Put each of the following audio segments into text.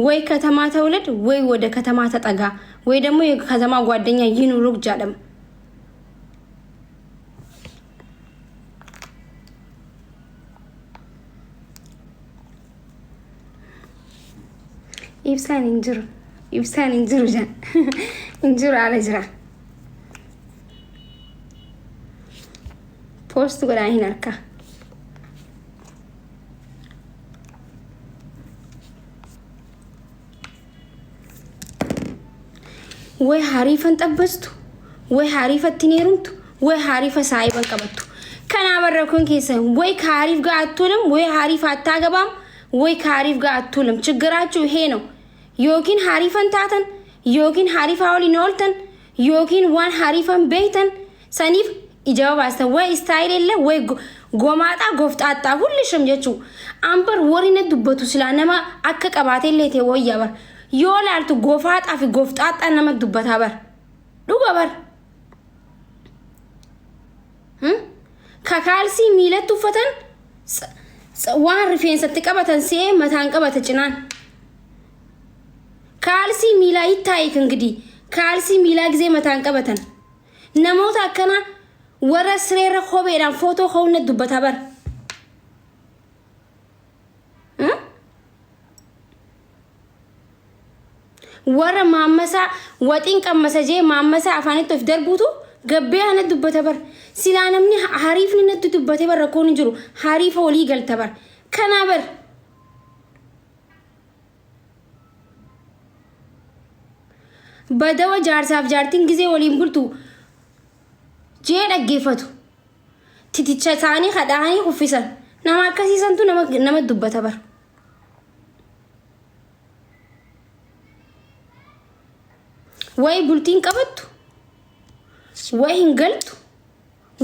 ወይ ከተማ ተውለድ ወይ ወደ ከተማ ተጠጋ ወይ ደግሞ የከተማ ጓደኛ ይኑሩክ ጃለም። Ibsaan hin jiru. Ibsaan hin jiru jan. Hin jiru ala jira. Poost godhaa hin harkaa. Way hariifan xabbastu, way hariifatti hin heerumtu, way hariifa saahiban qabattu. Kanaa barra kun keessan way ከሀሪፍ ጋር አትውልም፣ ወይ ሀሪፍ አታገባም፣ ወይ ከሀሪፍ ጋር አትውልም። ችግራችሁ ይሄ ነው። Yookiin hariifan taatan, yookiin hariifaa waliin ooltan, yookiin waan hariifan beeytan saniif ijaba baastan. Way style የለ ወይ ጎማጣ ጎፍጣጣ ሁልሽም jechuu ambar warri na dubbatu silaa nama akka qabaatee illee ta'e wayya bar. Yoo laaltu gofaaxaa fi gofxaaxaa nama dubbataa bar. Dhuga bar. Kakaalsii miilatti uffatan waan rifeensatti qabatan se'ee mataan qabata cinaan. Kaalsii miilaa ይታይክ እንግዲህ kaalsii miilaa gisee mataan qabatan. Namoota akkana warra sireerra kopheedhaan footoo ka'uun na dubbata bar. Warra maammasaa waxiin qammasa jee maammasaa afaanitti of darbuutu gabbee ana dubbata bar. Silaa namni hariifni natti dubbate bar rakkoon hin jiru. Hariifa walii galta bar. Kanaa bar. Badawa jaarsaaf jaartiin gizee waliin bultu jee dhaggeeffatu. Titicha isaanii kadhaanii kuffisan. Nama akkasiisantu nama dubbata bar. Wayi bultiin qabattu, wayi hin galtu,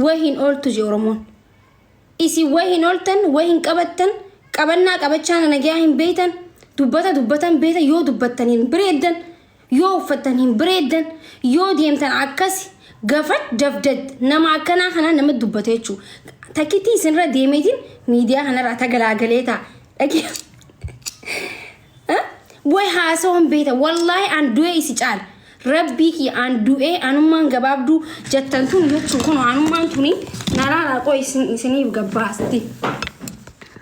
wayi hin ooltu jee Oromoon. Isin wayi hin ooltan, wayi hin qabattan, qabannaa qabachaa nagayaa hin beeytan, dubbata dubbatan beeytan, yoo dubbattan hin bireeddan, yoo uffattan hin bireeddan, yoo deemtan akkasi gafat dafdad nama akkanaa kanaa nama dubbata jechuudha. Takkitti isinirra deemeetiin miidiyaa kanarraa tagalaagalee ta'a. Dhagee. Way haasawan beeta wallaahi an du'ee isi caala. Rabbii kiyya an du'ee anummaan gabaabduu jettan tun jechuu kun anummaan tuni na laala qoy isiniif gabbaasti.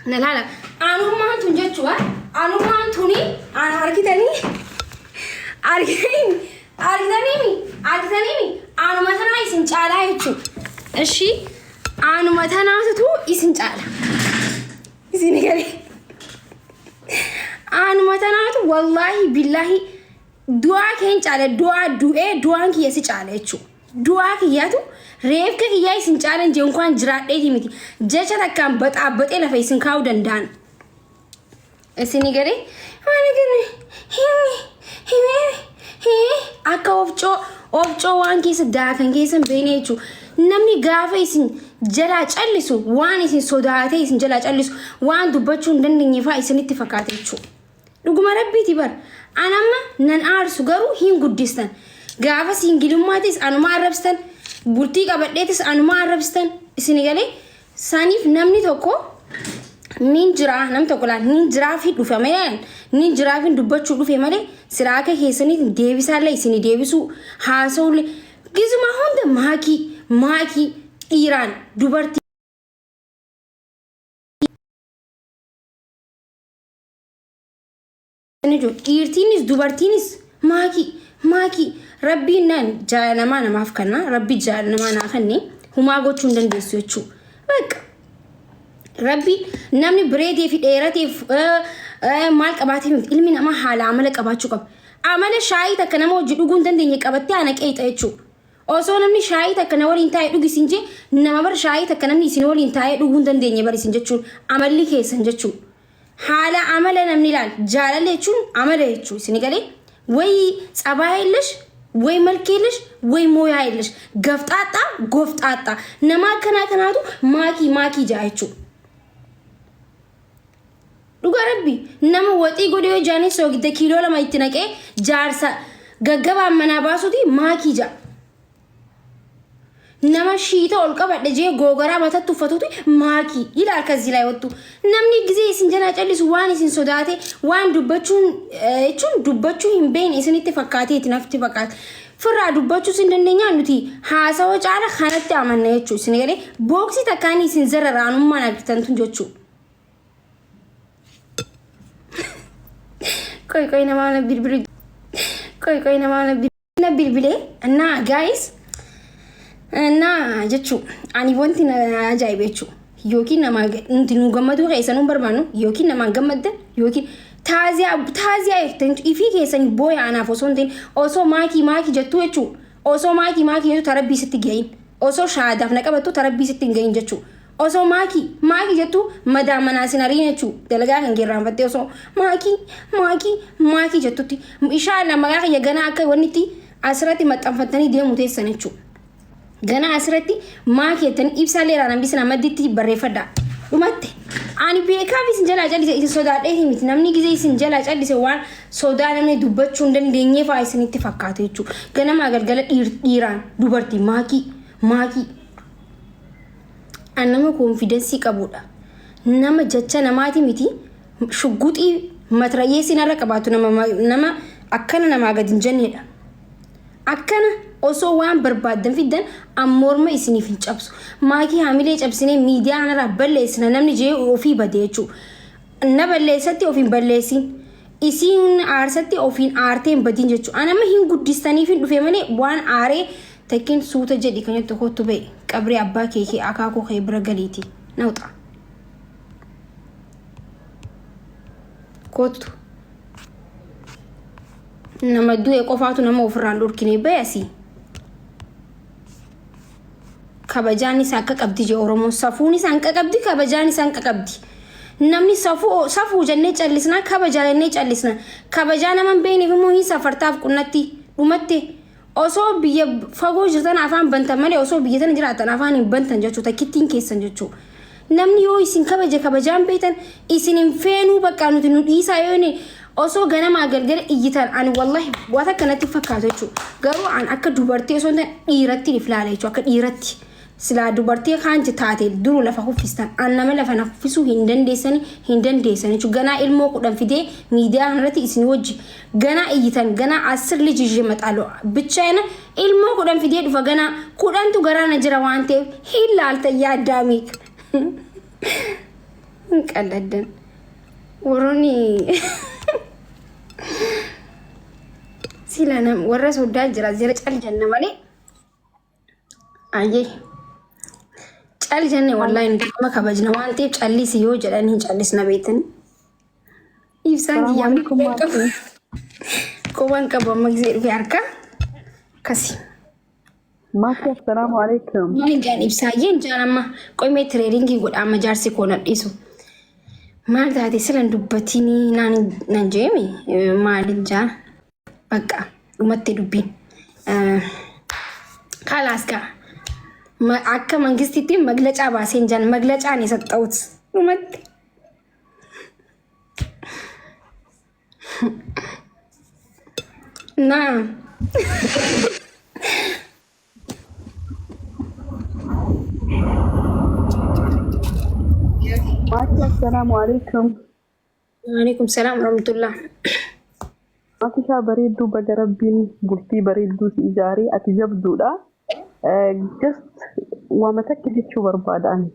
Na laala anummaan tun jechuudha anummaan tuni an argitanii argitanii argitanii argitanii anuma tanaa isin caalaa jechuudha. Ishii anuma tanaatutu isin caala. Isin galee. Anuma tanaatu wallaahi billaahi du'aa keen caala du'aa du'ee du'aan kiyya si caala jechuudha. Du'aa kiyyaatu reefka kiyyaa isin caalan jee unkaan jiraadheeti miti. Jecha takkaan baxaabbaxee lafa isin kaa'uu danda'an. Isin galee waan gane himi himi himi akka ofcoo ofcoo waan keessa daakan keessa hin beekne jechuudha. Namni gaafa isin jalaa callisu waan isin sodaatee isin jalaa callisu waan dubbachuu hin dandeenye fa'aa isinitti fakkaata jechuudha. Dhuguma rabbiiti bar. An amma nan aarsu garuu hin guddistan. Gaafa siingilummaattis anuma arrabsitan, bultii qabadheetis anuma arrabsitan isin galee saniif namni tokko nin jira namni tokko laal nin jiraa fi dhufe malee nin jiraa fi dubbachuu dhufe malee silaa akka keessaniitiin deebisaallee isin deebisuu haasa'ullee gizuma hunda maakii maakii dhiiraan dubartii. Dhiirtiinis dubartiinis maakii maakii rabbiin naan jaalala namaa namaaf kenna rabbi jaalala namaa naa kenne humaa gochuu hin dandeessu jechuudha. Bakka rabbi namni bireetee fi dheerateef maal qabaatee miti ilmi namaa haala amala qabaachuu qaba. Amala shaayii takka nama hojii dhuguu hin dandeenye qabattee ana qeexa jechuudha. Osoo namni shaayii takka na waliin taa'ee dhugi isin jee nama bar shaayii takka namni isin waliin taa'ee dhuguu hin dandeenye bar isin jechuun amalli keessan jechuudha. Haala amala namni ilaal jaalala jechuun amala jechuu isin galee way tsabaa የለሽ ወይ መልክ የለሽ ወይ ሞያ የለሽ ገፍጣጣ ጎፍጣጣ nama akkanaa kanaatu maakii maakii jaa jechuudha. Dhugaa rabbi nama waxii godhee yoo jaanii soogidda kiiloo 2 itti naqee jaarsa gaggabaan manaa baasuuti maakii jaa. Nama shiita ol qabadhe jee googaraa matatti uffatutu maakii ilaal kazi laa wattu. Namni gizee isin jalaa callisu waan isin sodaate waan dubbachuun jechuun dubbachuu hin beekne isinitti fakkaateeti nafti fakkaate. Firraa dubbachuus hin dandeenyaa nuti haasawa caala kanatti amanna jechuudha. Isin galee booksii takkaan isin zararaanummaan argitan tun jechuudha. Qoy qoy namaa na bilbilu. Qoy qoy namaa na na bilbilee እና guys እና jechuu ani wanti na ajaa'ibe jechuu yookiin namaa nuti nu gammaduu keessan nu barbaannu yookiin namaan gammaddan yookiin taaziyaa taaziyaa jettan ifii keessan booya anaaf osoo hin ta'in osoo maakii maakii jettuu jechuu osoo maakii maakii jettu tarabbii sitti gahin osoo shaadaaf na qabattu tarabbii sitti hin gahin jechuu Osoo maakii maakii jettu madaa manaa sin ariin jechuu dalagaa kan geerraanfattee osoo maakii maakii maakii jettutti inshallah maqaa kiyya ganaa akka wanni itti asirratti maxxanfattanii deemu teessan jechuu. Ganaa asirratti maakii jettanii ibsaa leeraan hambisina madditti barreeffadhaa. Dhumatte. Ani beekaaf isin jalaa callise isin sodaadhee miti namni gizee isin jalaa callise waan sodaa namni dubbachuu hin dandeenyee fa'aa isinitti fakkaata jechuudha. Ganamaa galgala dhiiraan dubartii maakii maakii. An nama koonfidansii qabudha. Nama jecha namaati miti shugguxii matrayyeessi narra qabaatu nama nama akkana namaa gad hin jennedha. Akkana osoo waan barbaaddan fiddan an morma isiniif hin cabsu. Maakii haamilee cabsinee miidiyaa kanarraa balleessina namni jee ofii bade jechuudha. Na balleessatti of hin balleessin. Isiin aarsatti ofiin aartee hin badin jechuudha. An amma hin guddistaniif hin dhufe malee waan aaree takkin suuta jedhi kan jettu kottu ba'e qabrii abbaa kee kee akaakuu kee bira galiiti. Nawxa. Kottu. Nama du'e qofaatu nama ofirraan dhorkine ba'e asii. Kabajaan isaa akka qabdi jee Oromoon safuun isaa hin qaqabdi kabajaan isaa hin qaqabdi. Namni safuu safuu jennee callisna kabajaa jennee callisna. Kabajaa nama hin beekneef immoo hin safartaaf qunnatti dhumatte. Osoo biyya fagoo jirtan afaan bantan malee osoo biyya tana jiraatan afaan hin bantan jechuu takkittiin keessan jechuu. Namni yoo isin kabaje kabajaan beektan isin hin feenuu bakka nuti nu dhiisaa yoo inni osoo ganamaa galgala iyyitan ani wallahi waan akka natti fakkaatu jechuudha. Garuu an akka dubartii osoo hin taane dhiiratti if ilaala jechuudha akka dhiiratti. Silaa dubartii kaan taate duru lafa kuffistan an nama lafa na kuffisuu hin dandeessani hin dandeessan jechuudha. Ganaa ilmoo 10 fidee miidiyaa kanarratti isin wajji ganaa iyyitan ganaa asir liji ishee maxaaloo bichaana ilmoo 10 fidee dhufa ganaa 10tu garaa na jira waan ta'eef hin laaltan yaaddaa meeqa. Hin qalladdan. Warroonni sila nam warra soddaa jira jira cal jenna malee. Ayyee. Cal jenne wallaahi nuti nama kabajna waan ta'eef callisi yoo jedhan hin callisna beektan. Ibsaan Salaamu kiyyaa alaikum qabu. maatii. Quban qabu amma gisee dhufe harka kasi. Maatii assalaamu alaikum. Maal jaan ibsaayyeen jaan amma qoymee tireeringii godha amma jaarsi koo na dhiisu. Maal taate silan dubbatinii naan nan jeemi maalin jaan bakka dhumatte dubbiin. Kalaas gaa akka mangistitti maglacaa baaseen jaan maglacaan isa xa'ut dhumatte. Naam. Maatii assalaamu alaikum. Waalaikum salaam warahmatullah. Maatishaa bareedduu baga rabbiin bultii bareedduu si ijaaree ati jabduudha. Just waama takka jechuu barbaada ani.